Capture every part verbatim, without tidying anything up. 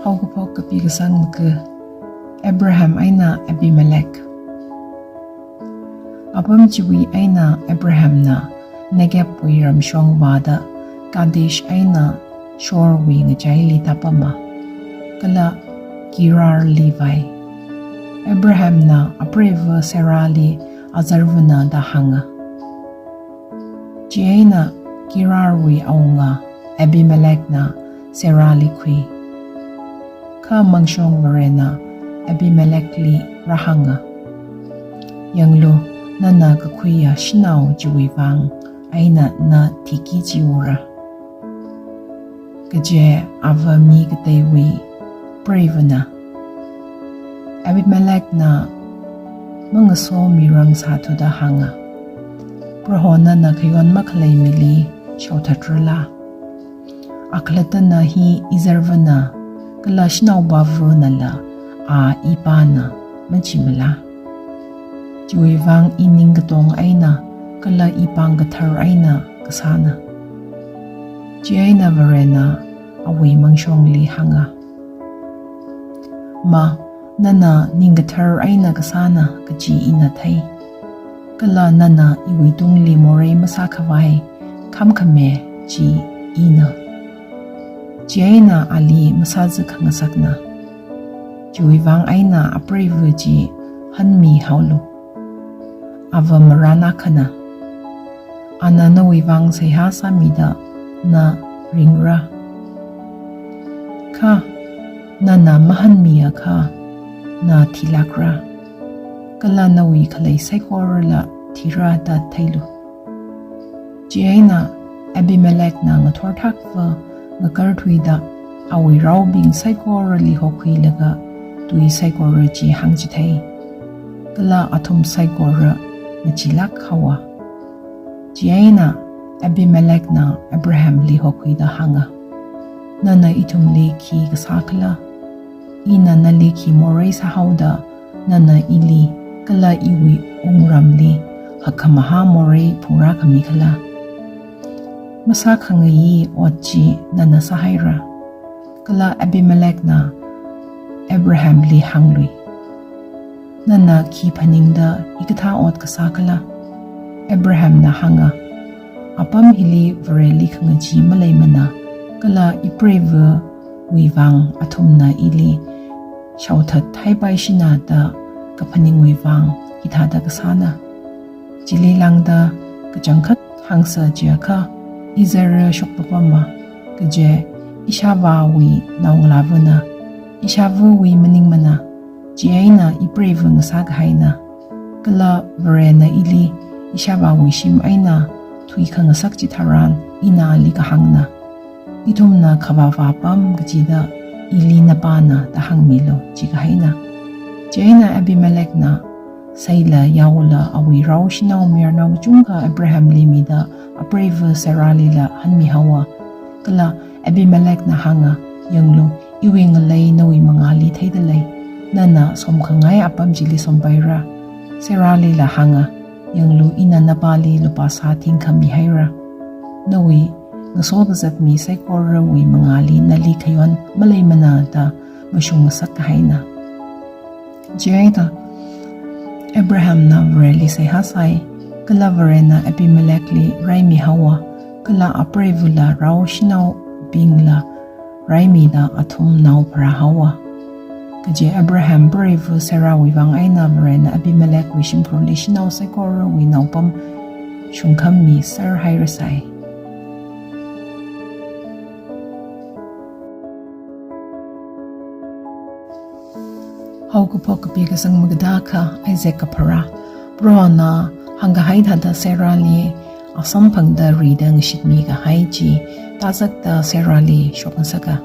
Haokaphok kapi kasang maga, Abraham eina Abimelech. Apam chiwui eina Abrahamna Negebwui ramshong vāda Kadesh eina Shurwui ngachaili tāpama, kala Gerarli vai. Abrahamna apreiva Sarahli azarvana da hānga. Chieina Gerarwui awunga Abimelechna Sarahli khui. Kha Mangshong Varena Abimelechli rāhānga, "Yanglu, nana kakhuiya shanao chiwui vang eina na thiki jiura." Kaje ava mi kateiwui preivana. Abimelechna mangasomirang sāthuda hānga, "Prohona na khayon makhalei mili shaothatrala? Akhalattana hi izarvana, kala shanao bavunala a ipāna, machimala? Chiwui vang i ning katong eina, kala i pāng kathar eina kasāna." Chieina Varena awui mangshongli hānga, "Ma, nana ning kathar eina kasāna kaji ina thei. Kala nana iwuitungli morei masākhavai khamkhame chi ina. Chieina ali masāzak khangasakna. Chiwui vang eina apreiva chi hanmihaolu. Ava marān akhana. Ana nawui vang seihā sāmida na ringra. Kha nana mahanmiakha na thilākra, kala nawui khalei saikorala thira da theilu." Chieina Abimelechna ngathor thakva ngakarthuida awui raobing saikorali hokhuilaga tui saikora chi hāngchithei. Kala athum saikora ngachilāk haowa. Chieina Abimelechna Abrahamli hokhuida hānga, "Nana ithumli khi kasākhala? Ina nali khi morei sāhaoda nana ili kala iwui wungramli hakkhamahā morei phungrākhamikhala? Masākhangayi ot chi nana sāhaira." Kala Abimelechna Abrahamli hānglui, "Nana khi phaningda hikathā ot kasākhala?" Abrahamna hānga, "Apam hili Vareli khangachee maleimana, kala ipreivawui vang athumna ili shaothat haipaishina da kaphaningwui vang hithāda kasāna. Chili lāngda kachangkhat hāngsa chiakha izara shokpapama, kaje ishāvāwui naongalāvana, ishāvawui maningmana, chieina ipreiva ngasākahaina. Kala Varena ili ishāvāwui shim eina thuikhangasak chitharan ina ali kahāngna. Ithumna khavāvā pam kachida ili napāna da hāngmilu," jikahaina. Chieina Abimelechna seila yaola awui rao shanao mayarnao kachungkha Abrahamli mida apreiva Sarahlila hanmihaowa. Kala Abimelechna hānga, "Yanglu, iwui ngalei nawui mangāli theidalei. Nana somkhangai apam chili sompaira." Sarahlila hānga, "Yanglu, ina napāli lupā sā thingkha mihaira. Nawui ngaso kazat mi saikorawui mangāli nali khayon maleimana da mashung ngasak kahaina." Chieina Abrahamna Vareli seihā sai, kala Varena Abimelechli raimihaowa, kala apreivala rao shanaobingla raimida athum nao pharāhaowa. Kaje Abraham preiva Sarahwui vang eina Varena Abimelechwui shimkhurli shanao saikorawui naopam shungkhami serhairasai. Haokaphok kapi kasang magada kha Isaac kapharā. Prohona hāngkahai thāda Sarahli asamphangda rida ngashitmi kahai chi tazakta Sarahli shokngasaka.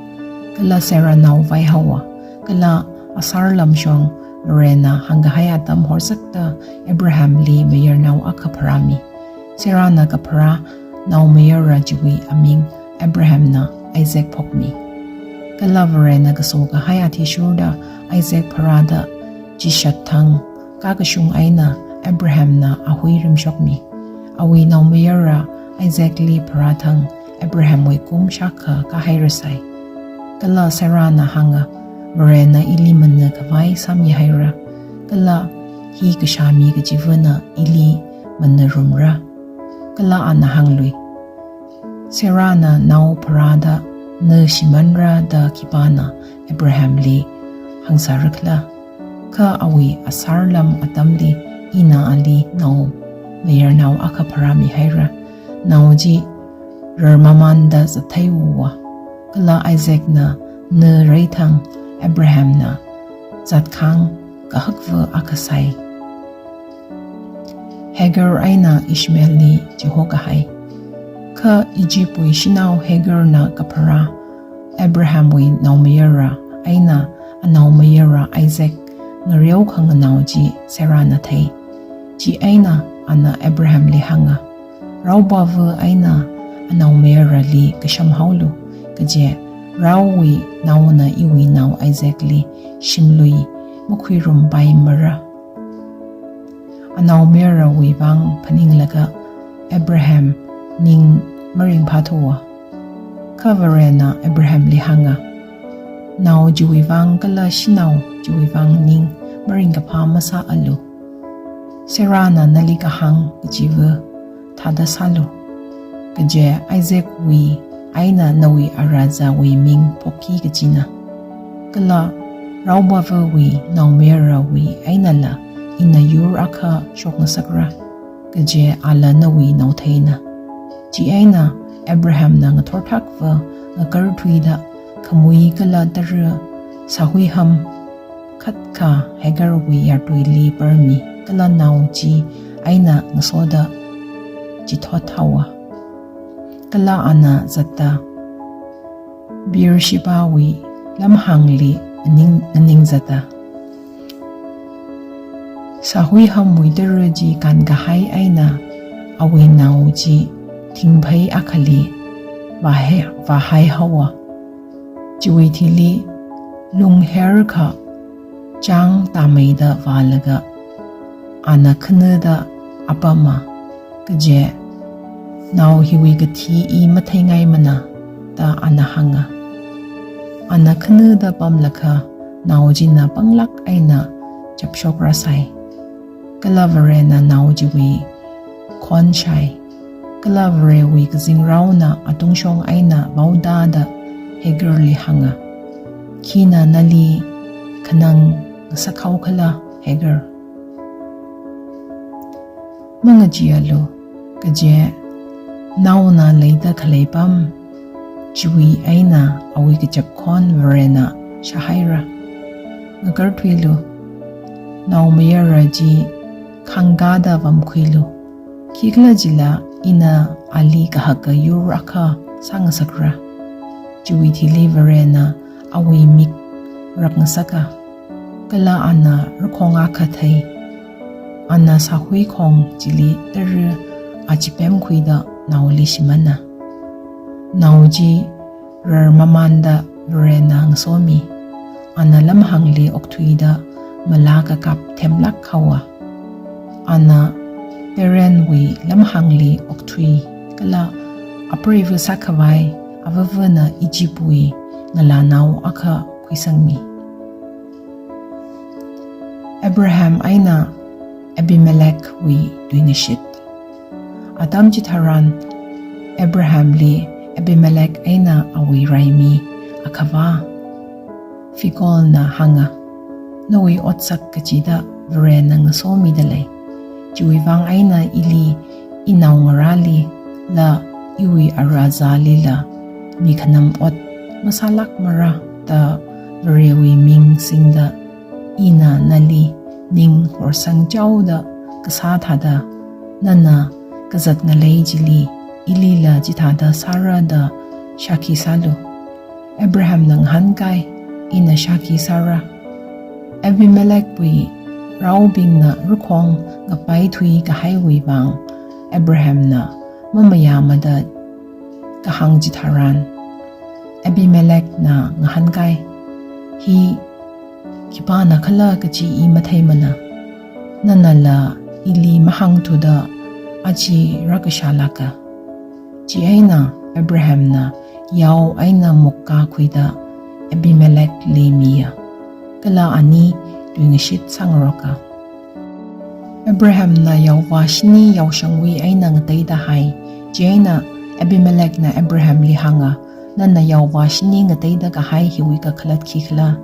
Kala Sarah nao vaihaowa. Kala asar lamshong Varena hāngkahai atam horsakta Abrahamli mayarnao akha pharāmi. Sarahna kapharā naomayara chiwui aming Abrahamna Isaac phokmi. Kala Varena kaso kahai athishurda Isaac pharāda chishat thang kakashung eina Abrahamna ahui rimshokmi. Awui naomayara Isaacli pharā thang Abrahamwui kum shākha kāhairasai. Kala Sarahna hānga, Varena ili mana khavai sāmihaira, kala hi kashāmi kachivana ili mana rumra. Kala ana hānglui, Sarahna nao pharāda na shimānra da khipāna Abrahamli hāngsārakhala? Kha awui asārlam atamli ina ali naomayarnao akha pharāmihaira. Nao chi rarmamānda zatheiuwa. Kala Isaacna na reithang Abrahamna zatkhang kahakva akha sai. Hagar eina Ishmaelli chihokahai. Kha Egyptwui shanao Hagarna kapharā Abrahamwui naomayara eina anaomayara Isaac ngareo khanganao chi Sarahna thei. Chieina ana Abrahamli hānga, Raopava eina anaomayarali kashamhaolu, kaje raowui naona iwui nao Isaacli shimlui makhuirumpaimara. Anaomayarawui vang phaninglaga Abraham ning maringphāthuwa. Kha Varena Abrahamli hānga, nao chiwui vang kala shanao chiwui vang ning maringkaphā masāalu. Sarahna nali kahāng kachiva thāda sālu, kaje Isaacwui eina nawui arazawui ming phokki kachina. Kala raopavawui naomayarawui einala ina yur akha shokngasakra, kaje ala nawui naotheina. Chieina Abrahamna ngathorthakva ngakarthuida khamui kala tara sāhuiham khatkha Hagarwui yartuili parmi kala nao chieina ngasoda chithothaowa. Kala ana zatta Beershebawui lamhāngli nganing, nganing zatta. Sāhuihamwui tara chi kānkahai eina awui nao chi thingphei akhali vāhai, vāhaihaowa. Chiwui thili lungherkha chāng tāmeida vālaga ana khanada apama, kaje nao hiwui kathi i matheingaimana da ana hānga. Ana khanada pamlakha nao china panglāk eina chapshokrasai. Kala Varena nao chiwui khon shai. Kala Varewui kazingraona atungshong eina vaotāda Hagarli hānga, khina nali khanang ngasakhaokhala Hagar? Mangacheealu, kaje naona leida khalei pam chiwui eina awui kachap khon Varena shāhaira. Ngakarthuilu, naomayara chi khāngkāda vamkhuilu, khikhalajila ina ali kahaka yur akha sāngasakra. Chiwui thili Varena awui mik rakngasaka, kala ana rakhong akha thei. Ana sāhui khong chili tara achipemkhuida naoli shimāna. Nao chi rarmamānda Varena ngasomi. Ana lamhāngli okthuida malā kakap themlāk haowa. Ana Paranwui lamhāngli okthui kala apreiva sākhavai avavana Egyptwui ngalānao akha khuisangmi. Abraham eina Abimelechwui tuingashit. Atam chitharan Abrahamli Abimelech eina awui raimi akhavā Phicolna hānga, nawui otsak kachida Varena ngasomida lei. Chiwui vang eina ili inaongarālila iwui arazālila mikhanam ot masālākmara da Varewui ming singda ina nali ning horsangchaoda kasā thāda, nana kazat ngalei chili ilila chithāda sāra da shākhi sālu. Abrahamna ngahānkai, ina shākhi sāra. Abimelechwui raobingna rakhong ngapaithui kahaiwui vang Abrahamna mamayāmada kahāng chitharan, Abimelechna ngahānkai, hi khipānakhala kachi i matheimana. Nanala ili mahāngthuda aja rākashālāka. Chieina Abrahamna yao eina mukkā khuida Abimelechli miya, kala ani tuingashit sāngaroka. Abrahamna yaovā shini yaoshangwui eina ngateida hai. Chieina Abimelechna Abrahamli hānga, "Nana yaovā shini ngateida kahai hiwui kakhalat khikhala?"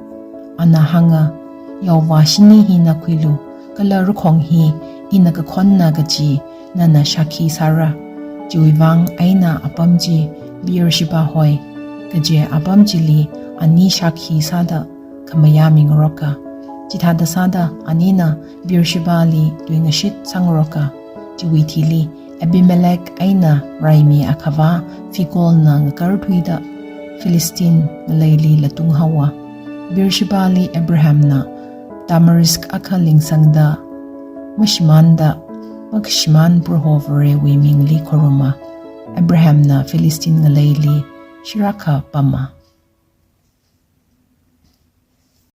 Ana hānga, "Yaovā shini hi nakhuilu, kala rakhong hi ina kakhonna kaji nana shākhi sāra. Chiwuivang eina apam chi Beersheba hoi, kaje apam chili ani shākhi sāda khamayā mingaroka. Chithāda sāda anina Beershebali tuingashit sāngaroka." Chiwui thili Abimelech eina raimi akhavā Phicolna ngakarthuida Philistine ngaleili latung haowa. Beershebali Abrahamna tamarisk akha lingsangda mashimānda, makashimān Proho Varewui mingli khoruma. Abrahamna Philistine ngaleili shirakha pama.